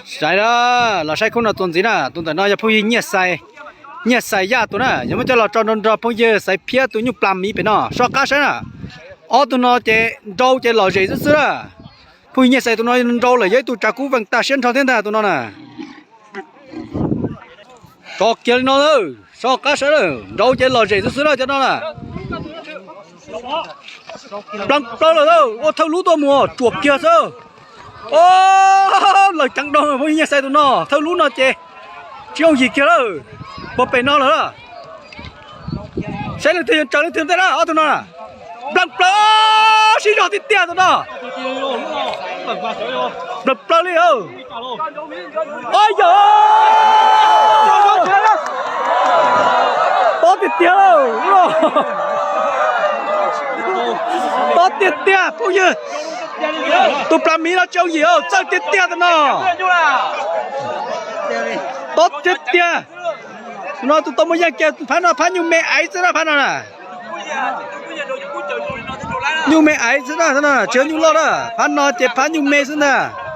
Saib na, los saib khub no tus ntxiv na, tus ntawm no yog phooj ywg Nyiaj Xais, Nyiaj Xais Yaj tus na, yog muab coj los tso nrog nrog phooj ywg Xaiv Phiab tus nyuj plas miv pem no, soj qab saib na. Ob tug no ces nrau ces lom zem xwb xwb na. Phooj ywg Nyiaj Xais tus no nrau lawm yog ib tug tsav kub vees tag siab nrho thiab ntag tus no na. Tso kiag li no, soj qab saib, nrau ces lom zem xwb xwb na cov no na. Plaws plaws lawm, ua thawj lub tuaj mus tsuam kiag xwb. Lawm ceev dhau phooj ywg Nyiaj Xais tus no, thawj lub no ces tsis yooj yim kiag lawm. Puag pem no lawm. Saib leej twg yuav tsaws leej twg ntej na, ob tug no na. Plaws plaws, sib zog tiag tiag tus no. Plaws plaws li. Ua yog tob tiag tiag, tob tiag tiag phooj ywg. Tus plas miv no tsis yooj yim, txawj tiag tiag tus no. Tob tiag tiag. No tus tau muaj yeej kiag, phab no phab nyuj me aiv xwb na, phab no na. Nyuj me aiv xwb na, tsis yog nyuj loj na, phab no ces phab nyuj me xwb ntag.